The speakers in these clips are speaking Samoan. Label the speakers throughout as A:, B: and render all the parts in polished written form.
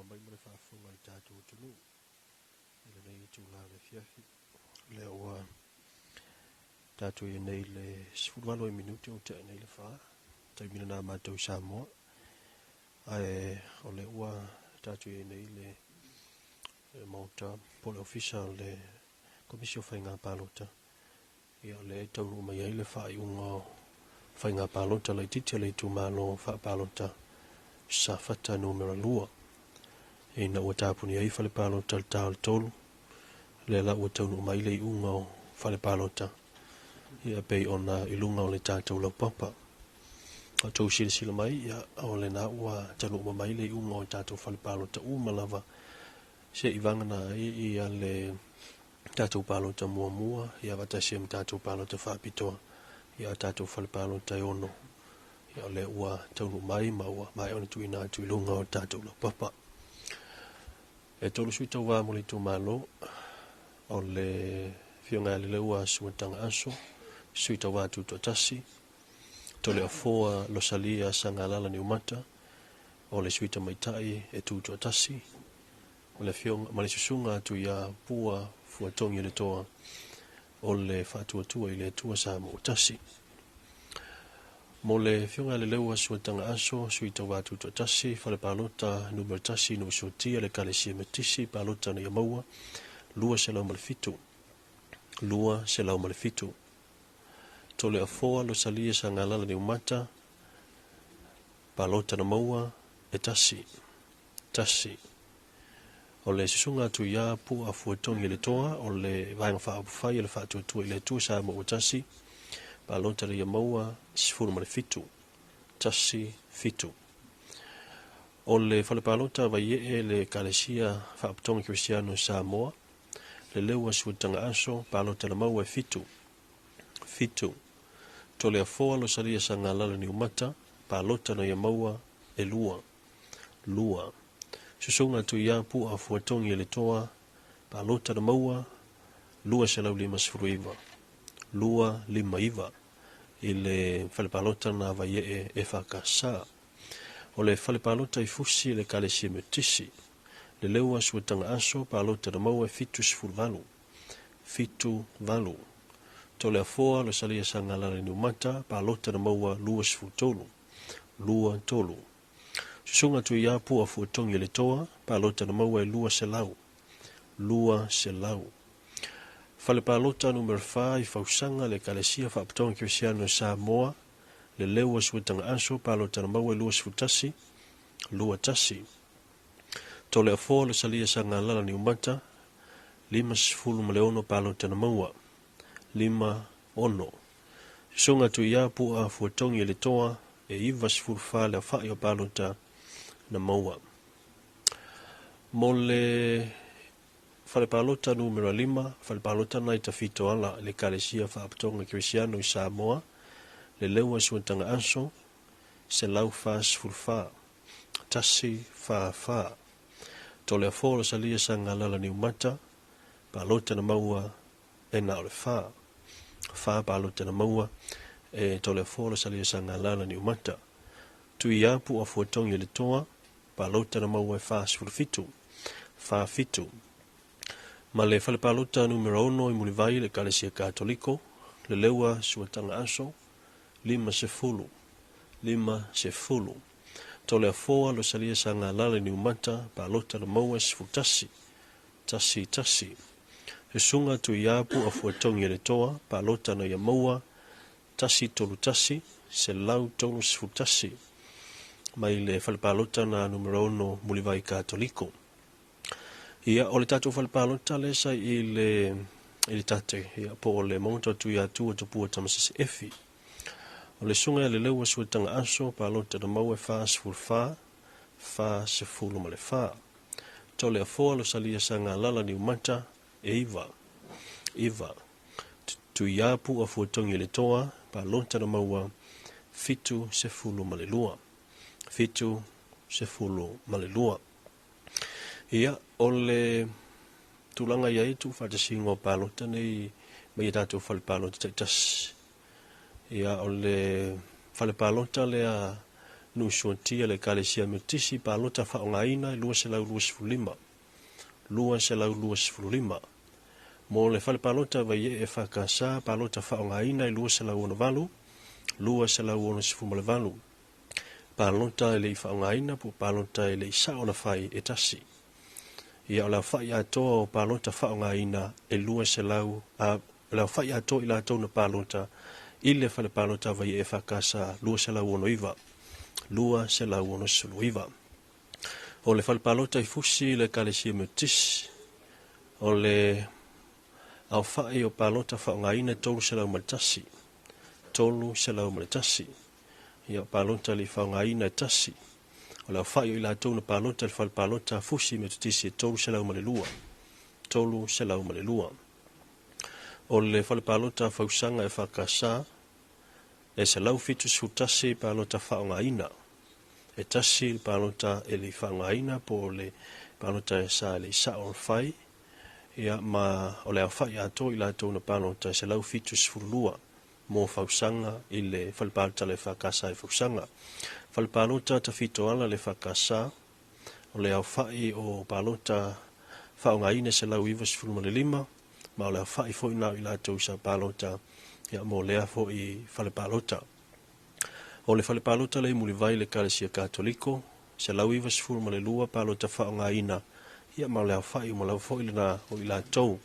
A: faafofoga mai ma le faafofoga a le tatou atunuu i lenei itula o le afiafi. O lea ua tatou i ai nei i le 18 minute ua tea nei le 4, taimi lena a matou i Samoa. Ae o lea ua tatou i ai nei i le Maota po o le Ofisa o le Komisi o Faiga Palota. Ia, o lea e taunuu mai ai le faaiuga o faiga palota laitiiti a le itumalo faapalota Safata numera 2. Ina ua tapuni ai fale palota i le ta o le 3, lea la ua taunuu mai le iuga o fale palota, ia pei ona i luga o le tatou laupapa. O outou silasila mai, ia, o lena ua taunuu mai le iuga o tatou fale palota uma lava, se i vagana ai ia le tatou palota muamua, ia faatasi ai ma tatou palota faapitoa, ia o tatou fale palota e 6, ia o lea ua taunuu mai ma ua maea ona tuuina atu i luga o tatou laupapa. E 3 sui tauva mo le itumalo, o le Afioga ia Leleua Suataga Aso, sui tauva tutoatasi, Toleafoa Losalia Sagalala Niumata, o le sui tamaitai e tutoatasi, ma le afioga ma le susuga atu ia Pua Fuatogi le Toa, o le Faatuatua i le Atua Samoa tasi. Mo le Afioga ia Leleua Suataga Aso, sui tauva tutoatasi, fale palota numera 1 Nuusuatia, le Ekalesia Metotisi, palota na ia maua 207, 207. Toleafoa Losalia Sagalala Niumata, palota na maua e 1, 1. O le susuga atu ia Pua Fuatogi le Toa, o le Vaega Faaupufai a le Faatuatua i le Atua Samoa ua tasi, palota le ia maua 17, 17. O le fale palota Vaiee le Ekalesia Faapotopotoga Kerisiano Samoa, Leleua Suataga Aso, palota na maua e 7, 7. Toleafoa Losalia Sagalala Niumata, palota na ia maua e 2, 2. Susuga atu ia Pua Fuatogi le Toa, palota na maua 259, 259 i le fale palota na Vaiee e FKS. O le fale palota i Fusi le Ekalesia Metotisi, Leleua Suataga Aso, palota na maua e 78, 78. Toleafoa Losalia Sagalala Niumata, palota na maua 23, 23. Susuga atu ia Pua Fuatogi le Toa, palota na maua e 200, 200. Fale palota numera 4 i Fausaga le Ekalesia Faapotopotoga Kerisiano Samoa, Leleua Suataga Aso, palota na maua e 21, 21. Toleafoa Losalia Sagalala Niumata, 56 palota na maua, 56. Susuga atu ia Pua Fuatogi le Toa, e 94 le aofai o palota na maua. Mo le fale palota numera 5, fale palota na i Tafitoala, le Ekalesia Faapotopotoga Kerisiano i Samoa, Leleua Suataga Aso, 144, 144. Toleafoa Losalia Sagalala Niumata, palota na maua e na o le 4, 4 palota na maua e Toleafoa Losalia Sagalala Niumata. Tuiapu Pua Fuatogi le Toa, palota na maua e 47, 47. Ma le fale palota numera 6 i Mulivai le Ekalesia Katoliko, Leleua Suataga Aso, 50, 50. Toleafoa Losalia Sagalala Niumata, palota na maua 11, 11. Susuga Tuiapu Pua Fuatogi le Toa, palota na ia maua 131, 131. Mai le fale palota na numera 6 Mulivai Katoliko. Ia, o le tatou fale palota lea sa i le tate, ia, po o le Maota o Tuiatua Tupua Tamasese Efi. O le susuga ia Leleua Suataga Aso, palota na maua e 44, 44. Toleafoa Losalia Sagalala Niumata, e 9, 9. Tuiapu Pua Fuatogi le Toa, palota na maua 72, 72. Ia, o le tulaga i ai tuufaatasiga o palota nei mai ia tatou fale palota taitasi. Ia, o le fale palota lea Nuu Suatia le Ekalesia Metotisi, palota faaaogaina e 225. 225. Mo le fale palota Vaiee EFKS, palota faaaogaina e 268, 268. Palota e le i faaaogaina po o palota e le i sao na fai e tasi. Ia, o le aofai atoa o palota faaaogaina e 200, a, o le aofai atoa i latou na palota i le fale palota Vaiee EFKS 269. 269. O le fale palota i Fusi le Ekalesia Metotisi, o le aofai o palota faaaogaina e 301. 301. Ia, o palota le i faaaogaina e tasi. O le aofai o i latou na palota i le fale palota Fusi Metotisi e 302. 302. O le fale palota Fausaga EFKS, e 171 palota faaaogaina. E tasi le palota e le i faaaogaina po o le palota e sa le i sao na fai. Ia, ma o le aofai atoa i latou na palota e 172 mo Fausaga i le fale palota le EFKS i Fausaga. Fale palota Tafitoala le EFKS, o le aofai o palota faaaogaina e 195, ma o le aofai foi na o i latou sa palota ia mo lea foi fale palota. O le fale palota le Mulivai le Ekalesia Katoliko, 192 palota faaaogaina, ia ma o le aofai uma lava foi lena o i latou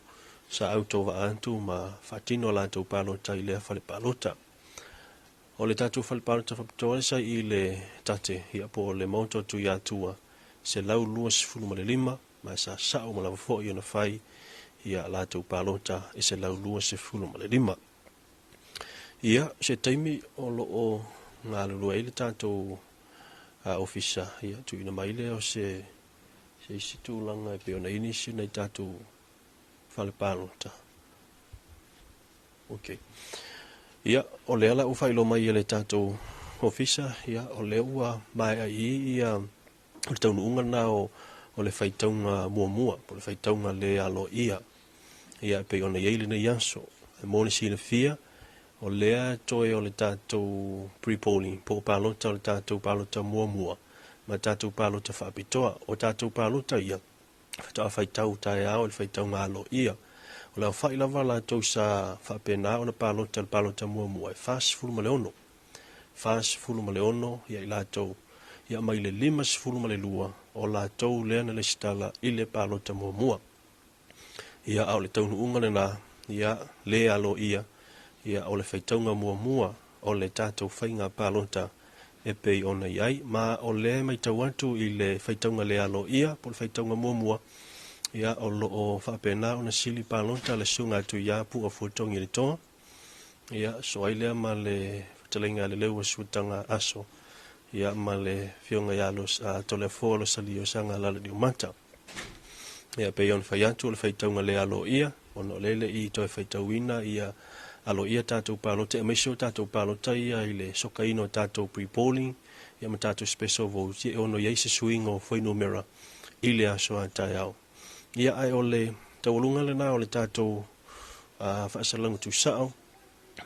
A: sa autovaa atu ma faatino a latou palota i lea fale palota. O le tatou fale palota faapitoa sa i le tate, ia po o le maota o Tuiatua, 125, ma sa sao ma lava foi ona fai ia latou palota e 125. Ia, se taimi o lo o galulue ai le tatou ofisa, ia tuuina mai lea o se isi tulaga e pei ona i ai nisi o nai tatou fale palota. Okay. Ia, o lea la ua faailoa mai e le tatou ofisa, ia, o lea ua maea i ia o le taunuuga lena o le faitauga muamua, po o le faitauga le aloaia, ia e pei ona i ai lenei aso. E mo le silafia, o lea toe o le tatou pre-polling, po o palota o le tatou palota muamua, ma tatou palota faapitoa. O tatou palota ia, faatoa faitau taeao i le faitauga aloaia. O le aofai lava latou sa faapena ona palota le palota muamua e 46. 46 ia i latou, ia mai le 52 o latou lea na lesitala i le palota muamua. Ia, a o le taunuuga lena, ia, le aloaia, ia, o le faitauga muamua o le tatou faiga palota e pei ona i ai. Ma o lea e matau atu i le faitauga le aloaia po o le faitauga muamua, ia, o lo o faapena ona sili palota le susuga atu ia Pu'a Fuatogi le Toa, ia, so ai lea ma le fetalaiga a le Leua Suataga Aso, ia, ma le afioga ia Toleafoa Losalio Saga Lala Niumata. Ia, pei ona fai atu o le faitauga le aloaia, ona o lea le i toe faitauina ia aloaia tatou palota, aemaise o tatou palota ia i le sokaina o tatou pre-polling, ia ma tatou special votes, ia e ono i ai se suiga o fuainumera i le aso a taeao. Ia, ae o le taualuga lena o le tatou faasalauga tuusao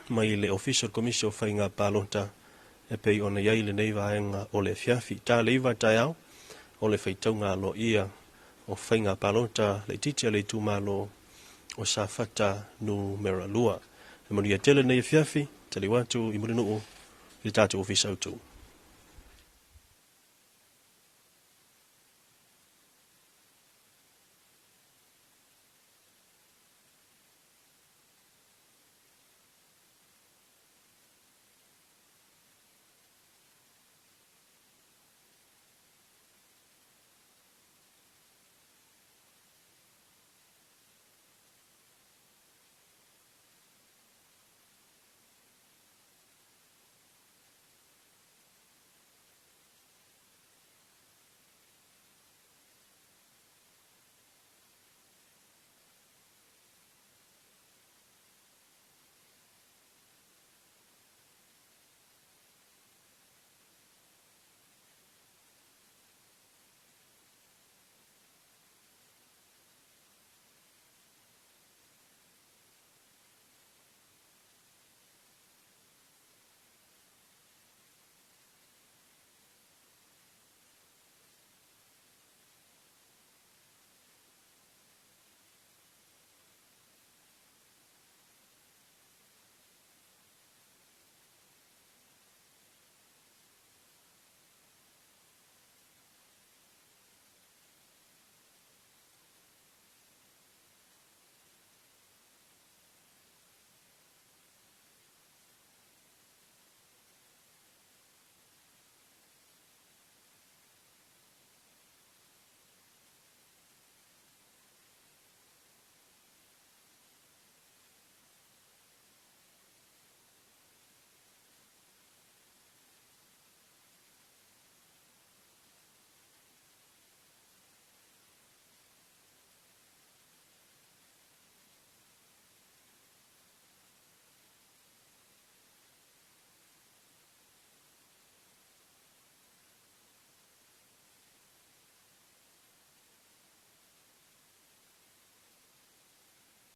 A: mai le Ofisa o le Komisi o Faiga Palota e pei ona i ai lenei vaega o le afiafi. Ta le 9 taeao o le faitauga aloaia o faiga palota laitiiti a le itumalo o Safata numera 2. E manuia tele lenei afiafi, taliu atu i Mulinuu i le tatou ofisa autu.